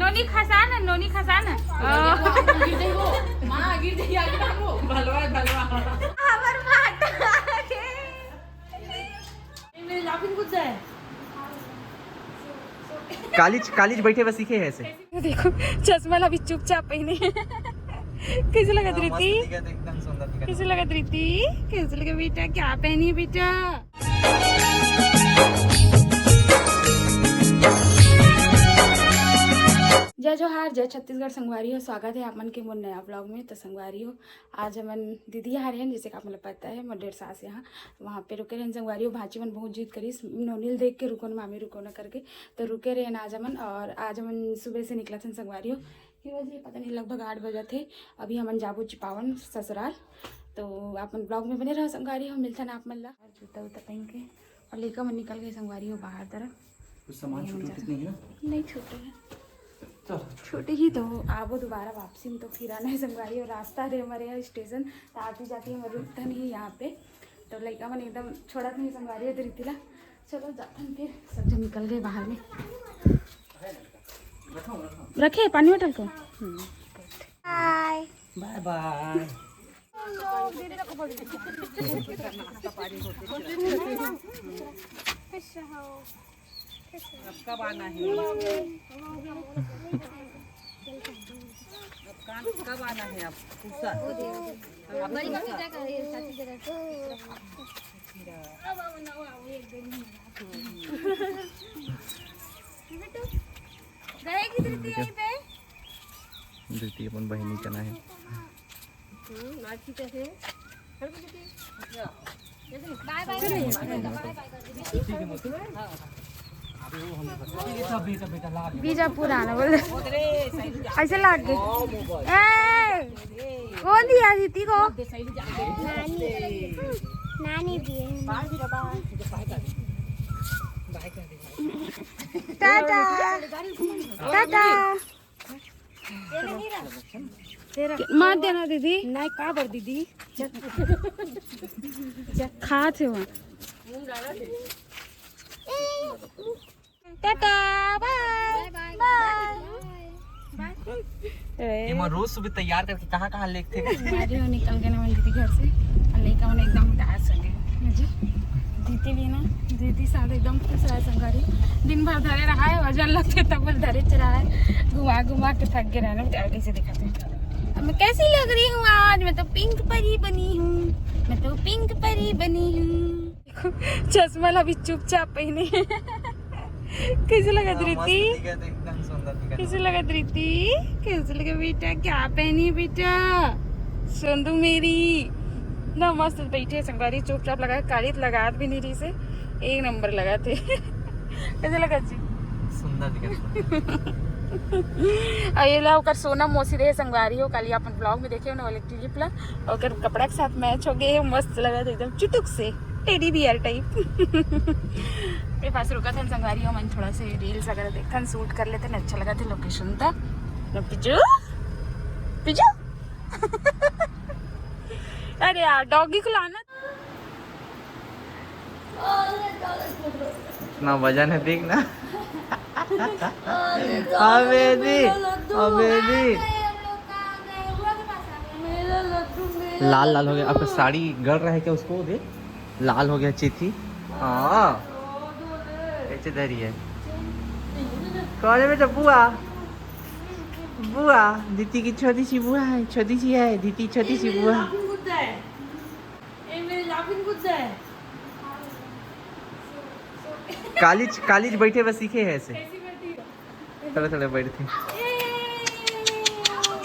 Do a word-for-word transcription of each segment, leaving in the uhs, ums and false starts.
नोनी खसा ना, नोनी खसा ना। गिर जाई वो। माँ, गिर जाई, आगे भागो। भलवा है, भलवा। हमर भाटा के। मेरे लाफिंग कुछ है। कालीज, कालीज बैठे बस सीखे हैं ऐसे। देखो, चश्मा ला भी चुपचाप पहने। कैसे लगत रीति? एकदम सुंदर दिखत। कैसे लगत रीति? कैसे लगे बेटा? क्या पहनी बेटा? जय जोहार, जय छत्तीसगढ़ संगवारी हो, स्वागत है आप मन के मोर नया vlog में। तो संगवारी हो, आज हमन दीदी यहाँ रहेन, जैसे कि आप मन ल पता है, मोर डेढ़ सास यहाँ, तो वहाँ पे रुके रहेन संगवारी हो। भांची मन बहुत जिद करिस, नोनी ल देख के रुको न मामी, रुको न करके, तो रुके रहेन आज हमन। और आज हमन सुबह से निकलत हन संगवारी हो, कि बजे पता नहीं, लगभग आठ बजत हे। अभी हमन जाबो चिपावन ससुराल, तो आप मन vlog में बने रहो संगवारी हो, मिलथन आप मन ला। और जूता उता पहन के और लइका मन निकल गए संगवारी हो बाहर तरफ। कुछ सामान ये छूटे जा तो नहीं है ना? नहीं छूटे है। चलो। छोटे ही तो आबो दोबारा वापसी में तो फिर आना है संगवारी हो। रास्ता रे हमारे यहाँ स्टेशन, तो आती जाती हम रुकता नहीं यहाँ पे। तो लइका मन एकदम छोड़त नहीं संगवारी हो रीति ला। चलो जाथन फिर, सब जन निकल गए बाहर में। रखे पानी बोतल को। बाय बाय। अब कब आना है? अब कब, कब आना है आप? फुर्सत? बड़ी मम्मी क्या कर रही है? साथी जगह। गए की धृति यहीं पे? धृति अपन बहिनी कना है। हम्म, आज की कैसे है? हर कुछ ठीक। बाय बाय कर दे, बाय बाय कर दे। बीजा पुराना बोल दे। ऐसे लाग गए। ए, कौन दिया दीदी को? नानी, नानी दिए। टाटा, टाटा। तेरा मत देना दीदी। नहीं, का बर दीदी? खात हे वहाँ। टाटा, बाय बाय। एमा रोज सुबह तैयार करके कहाँ कहाँ लेगथे? आज हम निकल गए ना दीदी घर से, और लइका मन एकदम उदास हो गए। जी, दीदी भी ना, दीदी साथ एकदम खुश रहे संगवारी। दिन भर धरे रहा है, वजन लगते तब बोल धरे चला है, घुमा घुमा के थक गए रहना। बेटा कैसे दिखाते हैं, अब मैं कैसी लग रही हूँ आज? मैं तो पिंक परी बनी हूँ, मैं तो पिंक परी बनी हूँ। चश्मा ला भी चुपचाप पहने। कैसे लगत हाँ, मस्त रीति? दिखत, एकदम सुंदर दिखत। कैसे लगत रीति? कैसे लगे बेटा? क्या पहनी बेटा? सोंदू मेरी ना मस्त बैठे संगवारी, चुपचाप लगा, काली तो लगात भी नहीं रही से, एक नंबर लगात हे। कैसे लगत जी? सुंदर दिखत। और ये ला ओकर सोना मौसी रहे संगवारी हो, काली अपन vlog में देखे हो ना, वाले clip ला, ओकर कपड़ा के साथ match हो गए, मस्त लगत हे एकदम चुटुक से। Teddy bear type. ये पास रुका था संगवारी, हमन थोड़ा से reels वगैरह देखथन, shoot कर लेते हैं, अच्छा लगा था location था। ना पिजू, पिजू। अरे यार, डॉगी को लाना। इतना वजन है, देख ना। अबे दी, अबे दी। लाल लाल हो गया। आपका साड़ी गल रहा है क्या? उसको दे। लाल हो गया चेथी। हाँ। कैसे धरी है? कौन है बेटा? बुआ। बुआ। दीदी की छोटी सी बुआ है। छोटी सी है। दीदी छोटी सी बुआ। ए, मेरे लाफिंग कुछ है। कालीज, कालीज बैठे बस सीखे हैं ऐसे। कैसी बैठी हो? थोड़ा थोड़ा बैठते। ए,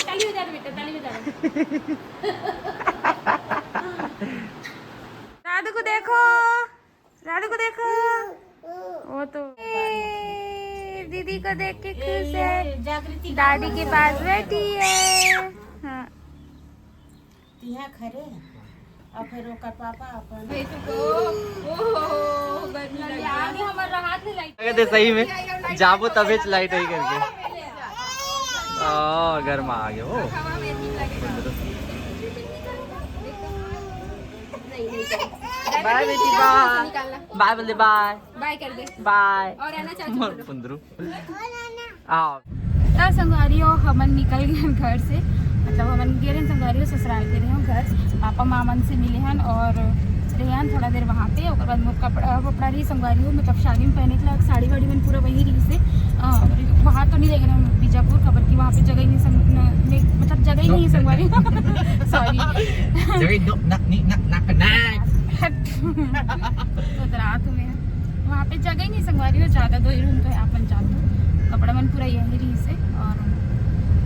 ताली बजा दो बेटा, ताली बजा दो। राधू को देखो, राधू को देखो। वो तो ए, दीदी को देख के खुश है। दादी के पास बैठी है। हाँ। तिहा खरे, और फिर ओकर पापा अपन। लगे थे सही में, जाबो तबे च लाइट होई करके। ओ, घर में आ गए हो। बाय बेटी, बाय। बाय बोल दे, बाय। बाय कर दे। बाय। और आना चाचू। मोर कुंदरू। आओ। त संगवारी हो, हमन निकल गए हन घर से, मतलब हमन गे रहेन संगवारी हो ससुराल गे रहेन घर, पापा माँ मन से मिले हन और रहे हन थोड़ा देर वहाँ पे। ओकर बाद मोर कपड़ा वपड़ा रही संगवारी हो, मतलब शादी में पहने के लायक साड़ी वाड़ी मन पूरा वही रही से। अ, वहाँ तो नहीं लेके रहे बीजापुर, काबर कि वहाँ पे जगह ही नहीं संग-, न-, नहीं, मतलब जगह ही नहीं है संगवारी। सॉरी। जगह ही दो, ना, नहीं, ना, ना, ना। हट। तो रात में वहाँ पे जगह ही नहीं संगवारी हो, ज़्यादा दो ही रूम तो है, आप मन जान दो। कपड़ा मन पूरा यही रही से और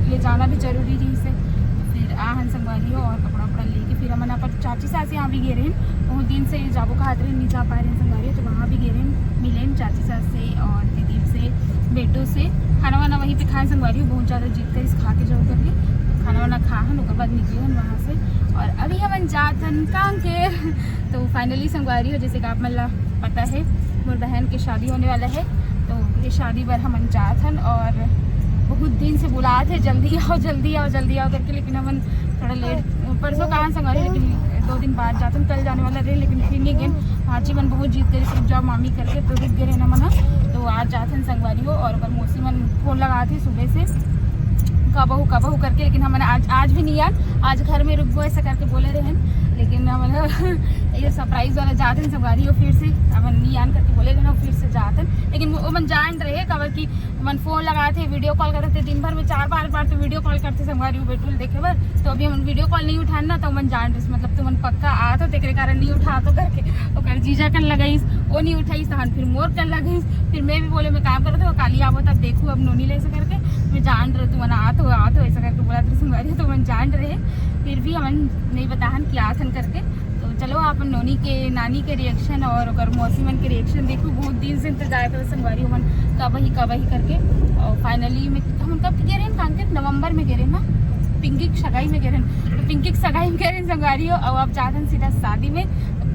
ले जाना भी जरूरी रही से। तो फिर आहन संगवारी हो और कपड़ा वपड़ा लेके फिर हमन अपन चाची सास यहाँ भी गे रहेन। बहुत दिन से जाबो कहत रहेन, नहीं जा पाए रहेन संगवारी हो, तो वहाँ भी गे रहेन, मिलेन चाची सास से और दीदी से, बेटों से। खाना वाना वहीं पे खाए संगवारी हो, बहुत ज़्यादा जिद करिस खा के जाओ करके। खाना वाना खाहन, ओकर बाद निकले हन वहाँ से और अभी हमन जात हन कांकेर। तो फाइनली संगवारी हो, जैसे कि आप मन ला पता है, मोर बहन के शादी होने वाला है, तो ये शादी बर हमन जात हन और बहुत दिन से बुलात हे, "जल्दी आओ, जल्दी आओ, जल्दी आओ" करके, लेकिन हमन थोड़ा लेट, परसों कहाँ संगवारी, लेकिन दो दिन बाद जात हन, कल जाने वाला रहे, लेकिन फिर नहीं गेन। भांची मन बहुत जिद करिस, "रुक जाओ मामी" करके, तो रुक गए रहना मना। तो आज जात हन संगवारी हो, और ओकर मौसी मन फोन लगात हे सुबह से, "कब आहू, कब आहू" करके, लेकिन हमन आज, आज भी नहीं आन, "आज घर में रुकबो" ऐसा करके बोले रहेन, लेकिन हमन ये सरप्राइज वाला जात हन संगवारी हो, फिर से हमन नहीं आन करके बोले रहेन, फिर से जात हन। लेकिन वो, वो मन जान रहे, काबर कि मन फोन लगात हे, वीडियो कॉल करत हे, दिन भर में चार पांच बार तो वीडियो कॉल करथे संगवारी हो बेटू ल देखे बर। तो अभी हमन वीडियो कॉल नहीं उठान ना, तो मन जान रहिस, मतलब तुमन पक्का आत हो, तेकरे कारण नहीं उठात हो करके। ओकर जीजा कन लगाइस, वो नहीं उठाइस, तहन फिर मोर कन लगाइस, फिर मैं भी बोले मैं काम करत हो, काली आबो तब देखू अब नोनी ले ऐसे करके। मैं जान रहे तुमन आत हो, आत हो ऐसा करके बोलत रहे संगवारी हो, तो मन जान रहे, फिर भी हमन नहीं बताहन कि आत हन करके। तो चलो आप नोनी के, नानी के रिएक्शन और ओकर मौसी मन के रिएक्शन देखो। बहुत दिन से इंतजार करे संगवारी हो मन, कब ही, कब ही करके। और फाइनली में हम कब गे रहेन कांकेर? नवंबर में गे रहेन ना, पिंकी की सगाई में गे रहेन। तो पिंकी की सगाई में गे रहेन संगवारी हो, और अब जात हन सीधा शादी में।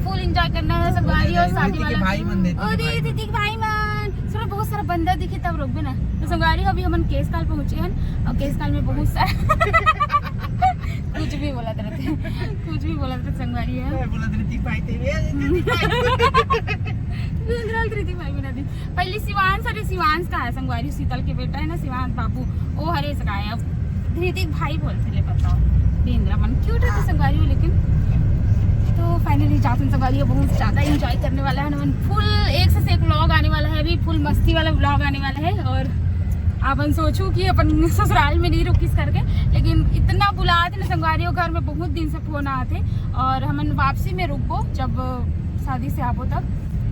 फुल एंजॉय करना है संगवारी हो, शादी वाला। भाई मन देखे, ओ दीदी के भाई मन, सुनो बहुत सारा बंदा दिखे तब रोकबे ना। तो संगवारी हो अभी हमन केसकाल पहुंचे हन और केसकाल में बहुत सारा कुछ भी बोलत रहथे, कुछ भी बोलत रहथे संगवारी है। मैं बोलत रहती भाई तेरे, ऋतिक भाई। बोल रहा ऋतिक भाई बना दी। पहले शिवांश, अरे शिवांश का है संगवारी, शीतल के बेटा है ना शिवांश बाबू, वो हरे से गायब। ऋतिक भाई बोलते ले बताओ, बेंद्रा मन क्यूट रहते संगवारी हो, लेकिन तो फाइनली जात हन संगवारी हो, बहुत ज्यादा एंजॉय करने वाला है हमन। फुल एक से एक व्लॉग आने वाला है, अभी फुल मस्ती वाला व्लॉग आने वाला है। और अपन सोचू कि अपन ससुराल में नहीं रुकिस करके, लेकिन इतना बुलात हे ना संगवारी हो, घर में बहुत दिन से फोन आत हे। और हमन वापसी में रुकबो जब शादी से आबो तब।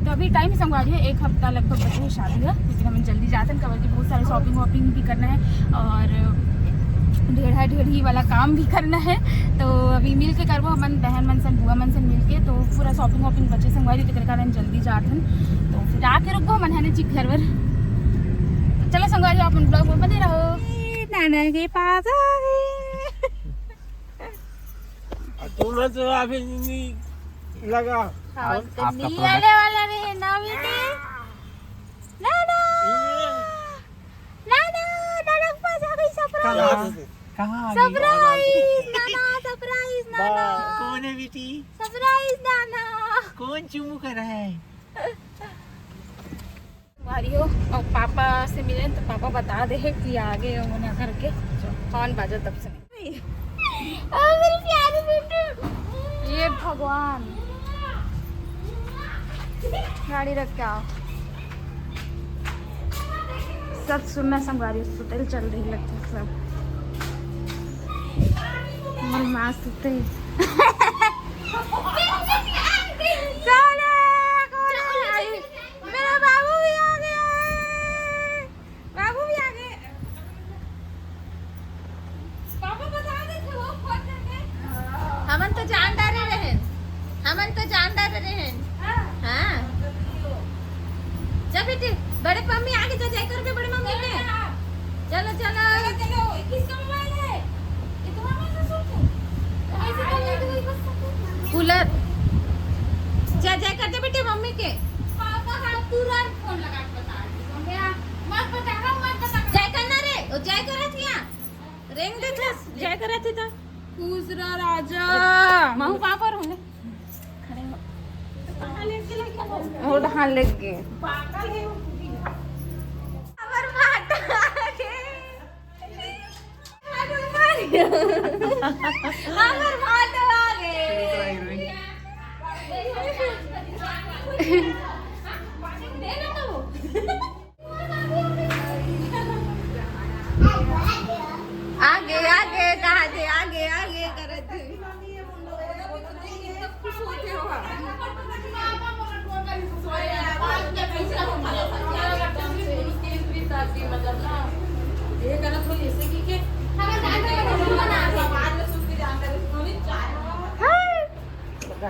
तो अभी टाइम संगवारी हो, एक हफ्ता लगभग बचे है शादी है, लेकिन हमन जल्दी जात हन, काबर कि बहुत सारे शॉपिंग वॉपिंग भी करना है और ढेढ़ा ढेढ़ी वाला काम भी करना है। तो अभी मिल के करबो हमन बहन मन सन, बुआ मन सन मिल के। तो पूरा शॉपिंग वॉपिंग बचे संगवारी, तेकर कारण जल्दी जात हन। तो फिर आके रुकबो हमन है ना जी घर बर। चलो संगवारी, आप मन व्लॉग में बने रहो। नाना के पास आ गए। तुमने तो अभी नहीं लगा। हाँ, और तो आपका नहीं product आने वाला नहीं है ना बेटे। नाना, ये नाना, नाना के पास आ गई surprise। कहाँ? कहाँ आ गई? Surprise, नाना, surprise, नाना। कौन है बेटी? Surprise, नाना। कौन चुमू कर रहा है? संगवारी हो, और पापा से मिले तो पापा बता दे है कि आगे होना करके। हॉर्न बाजा तब से नहीं। ओ मेरे प्यारे बेटू। ये भगवान। गाड़ी रख के आओ। सब सुनना संगवारी, सुतल चल रही लगता है सब। मोर माँ सुते। सोना, कौन आई? मेरा बाबू भी आ गया है। बाबू भी आ गए। पापा बता दे थे वो फोन करके। हमन तो जान डारे रहे। हमन तो जान डारे रहे। हाँ। हाँ। जा बेटी, बड़े मम्मी आगे जा, जय कर दे बड़े मम्मी के। चलो, चलो। चलो, चलो, किसका मोबाइल है? ये तुम्हारा मोबाइल है, सुन। ऐसे कर ले, तो वही बस। कूलर। जा, जय कर दे बेटे मम्मी के। पापा का तुरंत फोन लगा के बता दे। मम्मी, मत बता, मत बता। जय करना रे, ओ जय करत हिया। रेंग दे था, जय करत ही था। खुश रह राजा। महू पापा रहूं। खड़े हो। वो ढाल लग गए। पागल है वो। अमर भाटा के। हमर भाटो आ गे। आगे, आगे, कहा थे, आगे, आगे करत हे।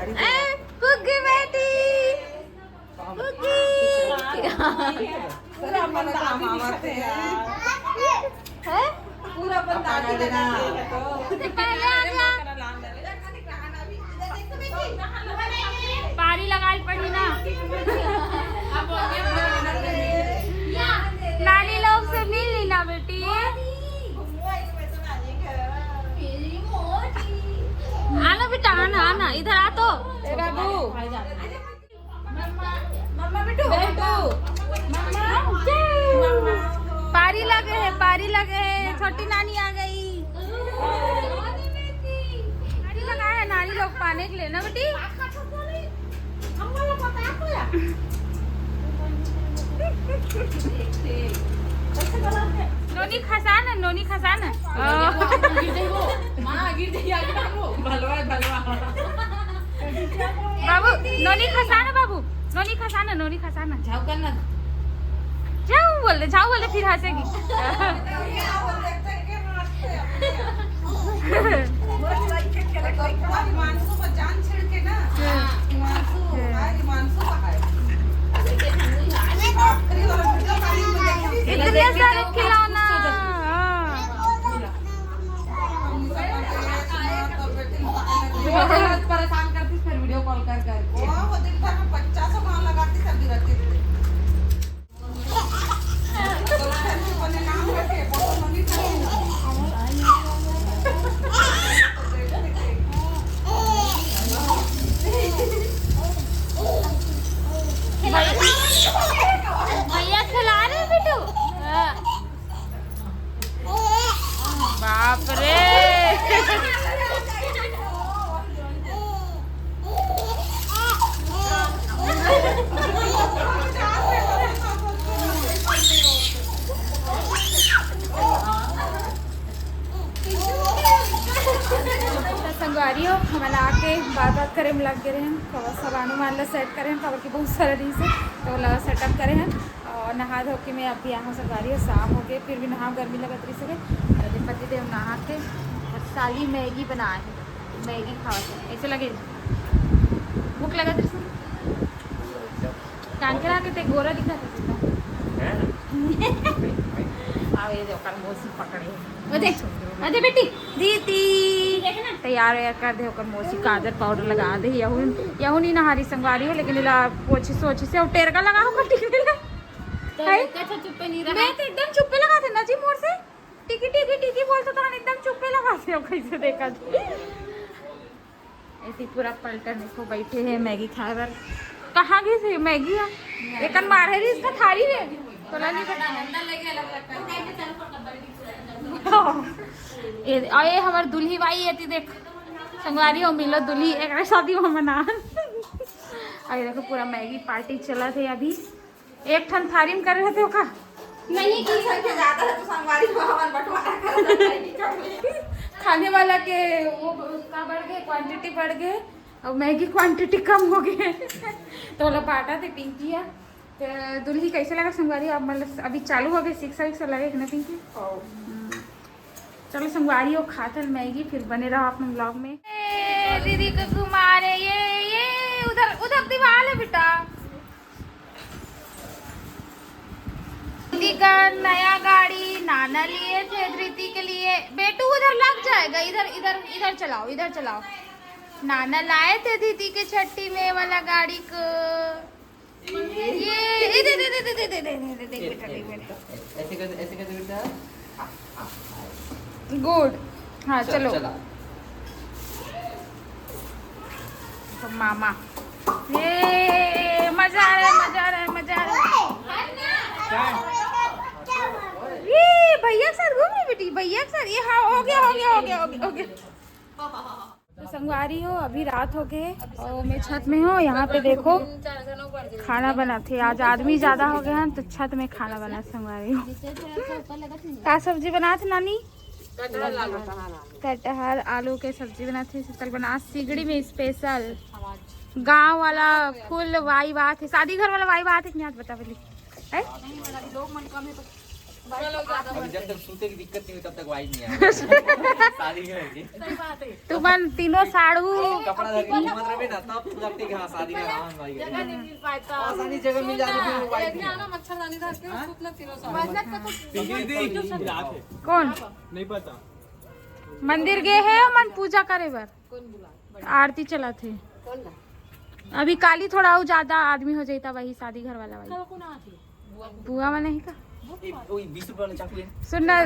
ए, कुकी बेटी। कुकी। पूरा अपन दादी दिखत हे यार। हैं? पूरा अपन दादी दिखत हे तो। पहले आ जा। पारी लगाए पड़ी ना। नानी लोग से मिल ली ना बेटी। आना बेटा, आना, आना, इधर आ तो। ए बाबू। मम्मा, मम्मा बेटू, बेटू, मम्मा। पारी लगे है, पारी लगे है, छोटी नानी आ गई। पारी लगा है नानी लोग पाने के लिए ना बेटी। नोनी खसान है, नोनी खसान है। गिर जाई वो। माँ, गिर जाई, आगे भागो। भलवा है, भलवा। बाबू, नोनी खसान है बाबू, नोनी खसान है, नोनी खसान है। झाऊ करना। झाऊ बोल दे, झाऊ बोल दे, फिर हंसेगी। हिमांशु पर जान छिड़के ना। हाँ। हिमांशु, हाँ, हिमांशु का है। इतने सारे खिलौना। हाँ। वो तो परेशान करती, फिर वीडियो कॉल कर करके। वो, वो दिन भर में पचास गाँव लगाती, सब बिगड़ती थी। भैया खिला रहे हैं बेटू। हाँ। बाप रे। संगवारी हो, हमन आके बात बात करे में लग गए हैं। कवर सब आनू मान ला सेट करे हैं, कवर की बहुत सारा रही से, तो ला सेटअप करे हैं। और नहा धो के मैं अभी यहाँ संगवारी हो, शाम हो गए, फिर भी नहा गर्मी लगत रही से। तो पति देव नहा के और साली मैगी बनाए हैं, मैगी खावत है। ऐसे लगे भूख लगत रही से। कांकरा के ते गोरा दिखत हे तू तो। हैं? अब ये दे ओकर मौसी पकड़े। ओ दे, ओ दे बेटी, दीदी। तैयार वैयार कर दे, ओकर मौसी काजर पाउडर लगा दे। यहू, यहू नहीं नहारी संगवारी हो, लेकिन इला पोछी सोची से और टेरका लगा हो टीवी ला। तो है? कैसे चुप्पे नहीं रहा? मैं तो एकदम चुप्पे लगा थे ना जी मोर से। टिकी, टिकी, टिकी बोलते तो हम एकदम चुप्पे लगा थे, कैसे देखा थे। ऐसे पूरा पलटन देखो बैठे हैं मैगी खाए बर। कहाँ गई थी मैगी? है एकन मारे रही इसका थारी में। तोला नहीं पता। ये, और ये हमार दुल्ही बाई एती देख। संगवारी हो मिलो दुल्ही, एक शादी हो मना। और ये देखो पूरा मैगी पार्टी चला थे अभी। एक ठन थारी में कर रहे थे का? नहीं की संख्या ज्यादा है तो संगवारी हो हमन बंटवारा कर। खाने वाला के वो का बढ़ गए, क्वांटिटी बढ़ गए। अब मैगी क्वांटिटी कम हो गई। तो वाला बांटा थे पिंकी है। तो दुल्ही कैसे लगा संगवारी? अब मतलब अभी चालू हो गए, शिक्षा विक्षा लगे कि ना पिंकी? हम्म। चलो संगवारी हो खाथन मैगी, फिर बने रहो अपने ब्लॉग में। ए, दीदी को घुमा रहे, ये, ये उधर, उधर दीवार है बेटा। दीदी का नया गाड़ी नाना लिए थे धृति के लिए। बेटू उधर लग जाएगा, इधर, इधर, इधर चलाओ, इधर चलाओ। नाना लाए थे दीदी के छट्टी में वाला गाड़ी को। ये, ये दे, दे, दे, बेटा, देख बेटा। ऐसे कर, ऐसे कर बेटा। हाँ, हाँ, हाँ। गुड। हाँ, चल, चलो। चला। तो मामा। ये मजा आ रहा है, मजा आ रहा है, मजा आ रहा है। ये भैया के साथ घूम रही बेटी, ये सर, ये हाँ, हो गया, हो गया, हो गया, हो गया, हो गया। तो संगवारी हो, अभी रात हो गए और मैं छत में हूँ। यहाँ पे देखो, खाना बनाथे। आज आदमी ज्यादा हो गए हैं तो छत में खाना बना, संगवारी हो। का सब्जी बनाथे नानी? कटहल आलू के सब्जी बनाथे शीतल बना। सिगड़ी में स्पेशल गांव वाला फुल वाई बात है, शादी घर वाला वाई बात है कि नहीं, बता बोली। हैं? अभी जब तक सूते की दिक्कत नहीं हुई, तब तक वाइफ नहीं आया। शादी घर की। तुमन तीनों साढ़ू। कपड़ा धर के घूमत रहे ना, तब तू लगते कि हाँ, शादी घर आराम भाई। जगह नहीं मिल पाता। आसानी जगह मिल जाती, फिर वाइफ नहीं आया। मच्छरदानी धर के सूतना तीनों साल। कौन? नहीं पता। मंदिर गए है मन पूजा करे बर। आरती चलाथे। अभी काली थोड़ा अउ ज्यादा आदमी हो जाता, वही शादी घर वाला वही। बुआ मन नहीं का? ए, ओई बीस रुपए वाला चाकू है। सुन ना,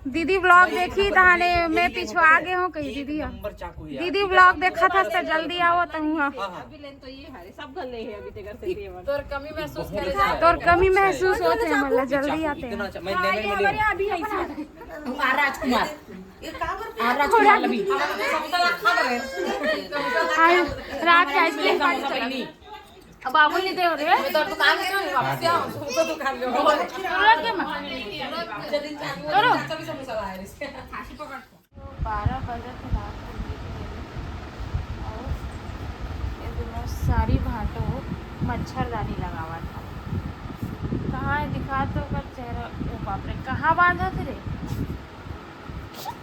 दीदी vlog देखी तहाने मैं पिछुआ गे हूँ कही दीदी। नंबर चाकू है। दीदी vlog देखा था तो जल्दी आओ तुम। हाँ। हाँ, हाँ। अभी लेन तो ये हरे सब घर ले है अभी तेगर से एक तेवर। तोर कमी महसूस करे जा। तोर कमी महसूस होते हैं, मतलब जल्दी आते इतना हैं। अच्छा, मैं लेमन में ले अभी ऐसा। आर राजकुमार, आर राजकुमार लवी। आज रात के आइसक्रीम पार्टी चला। अब बाबू नहीं दे रहे। मैं तो दुकान से हूँ, वापस आऊँ। तो दुकान में करो। करो। बारह बजे थे रात को लेके गए और ये दोनों सारी भाटो मच्छरदानी लगावा था। कहाँ है दिखा तो कर चेहरा। ओ बाप रे, कहाँ बांधा थे रे?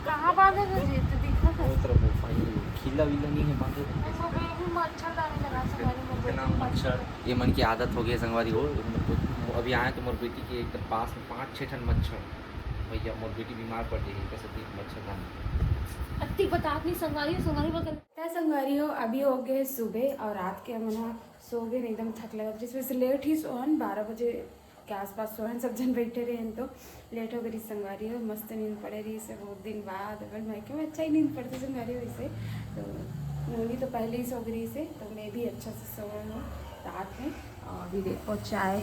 कहाँ बांधा था जी? तो दिखा था। वो तरफ वो पानी खिला विला नहीं है बांधे। देखो, ये भी मच्छरदानी लगा, संगवारी, मोर इतना बेटी मच्छर, ये मन की आदत हो गई है संगवारी हो। अभी आए तो मोर बेटी के एकदम पास में पाँच छः ठन मच्छर। भैया, मोर बेटी बीमार पड़ जाएगी, कैसे देख मच्छरदानी। अत्ती बतात नहीं संगवारी हो, संगवारी बगल। तय संगवारी हो, अभी हो गए सुबह और रात के हमन ह सो गए, एकदम थक लगा, जिस वजह से लेट ही सोहन, बारह बजे के आसपास सोहन, सब जन बैठे रहे हैं तो लेट हो गई संगवारी हो। मस्त नींद पड़े रही से बहुत दिन बाद, पर मैं क्यों अच्छा ही नींद पड़ती संगवारी हो इसे। तो नूनी तो पहले ही सो गई से, तो मैं भी अच्छा से सोए हूँ रात में। और अभी देखो चाय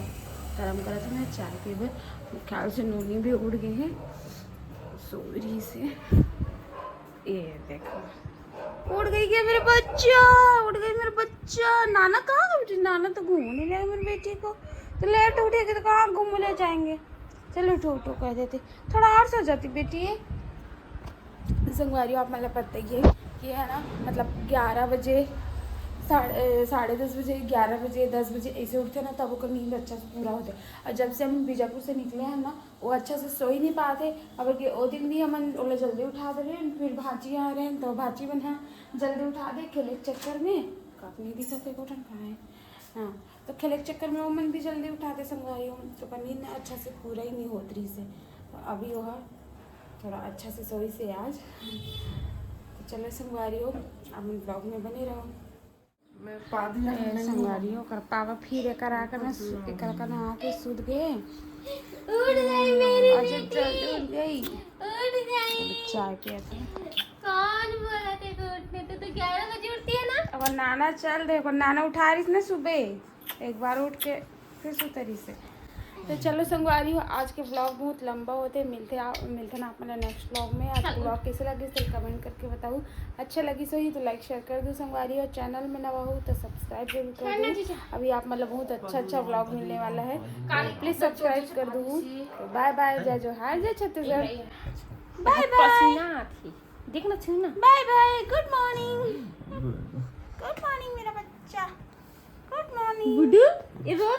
गरम करत हूँ मैं, चाय पीबे। ख्याल से नूनी भी उठ गई है, सो रही से। ये देखो, उठ गई क्या मेरे बच्चा, उठ गई मेरे बच्चा। नाना कहाँ गई बेटी? नाना तो घूमने ले मेरे बेटी को। तो लेट उठेगी तो कहाँ घूमने ले जाएंगे? चलो उठो उठो कह देते, थोड़ा और सो जाती बेटी। ये संगवारी हो, आप मतलब पता ही है कि है ना, मतलब ग्यारह बजे, साढ़े साढ़े दस बजे, ग्यारह बजे, दस बजे ऐसे उठते ना, तब ओकर नींद अच्छा से पूरा होता है। और जब से हम बीजापुर से निकले हैं ना, वो अच्छा से सो ही नहीं पाते। अब के ओ दिन भी हमन ओला जल्दी उठा दे रहे, फिर भांची आ रहे हैं तो भांची मन ह जल्दी उठा दे खेले के चक्कर में। काप नहीं दिखा थे कोठन कहाँ है? हाँ, तो खेले के चक्कर में वो मन भी जल्दी उठा दे संगवारी हो, तो ओकर नींद अच्छा से पूरा ही नहीं होत रही से। तो अभी वो थोड़ा अच्छा से सोई से आज। तो चलो संगवारी हो, अब ब्लॉग में बने रहो। मैं पा दिया ए, संगवारी हो, ओकर पापा फिर एकर आकर ना सु-, एकर आकर ना आके सूत गए। उड़ गई मेरी अच्छा, जल्दी उठ गई। उड़ गई। चाय पिया था। कौन बोला तेरे को उठने? तू तो ग्यारह बजे उठती है ना। अब नाना चल दे, पर नाना उठा रही ना सुबह, एक बार उठ के फिर सुतरी से। तो चलो संगवारी हो, आज के ब्लॉग बहुत लंबा होते, मिलते आ, मिलते ना अपना नेक्स्ट ब्लॉग में। आज के ब्लॉग कैसे लगे, कमेंट करके बताओ। अच्छा लगी सो ही तो लाइक शेयर कर दो संगवारी, और चैनल में नवा हो तो सब्सक्राइब जरूर कर दो। अभी आप मतलब बहुत अच्छा अच्छा ब्लॉग मिलने वाला है, प्लीज सब्सक्राइब कर दो। तो बाय बाय, जय जोहार, जय छत्तीसगढ़। बाय बाय, पसीना आती। देखना छू ना। बाय बाय, गुड मॉर्निंग।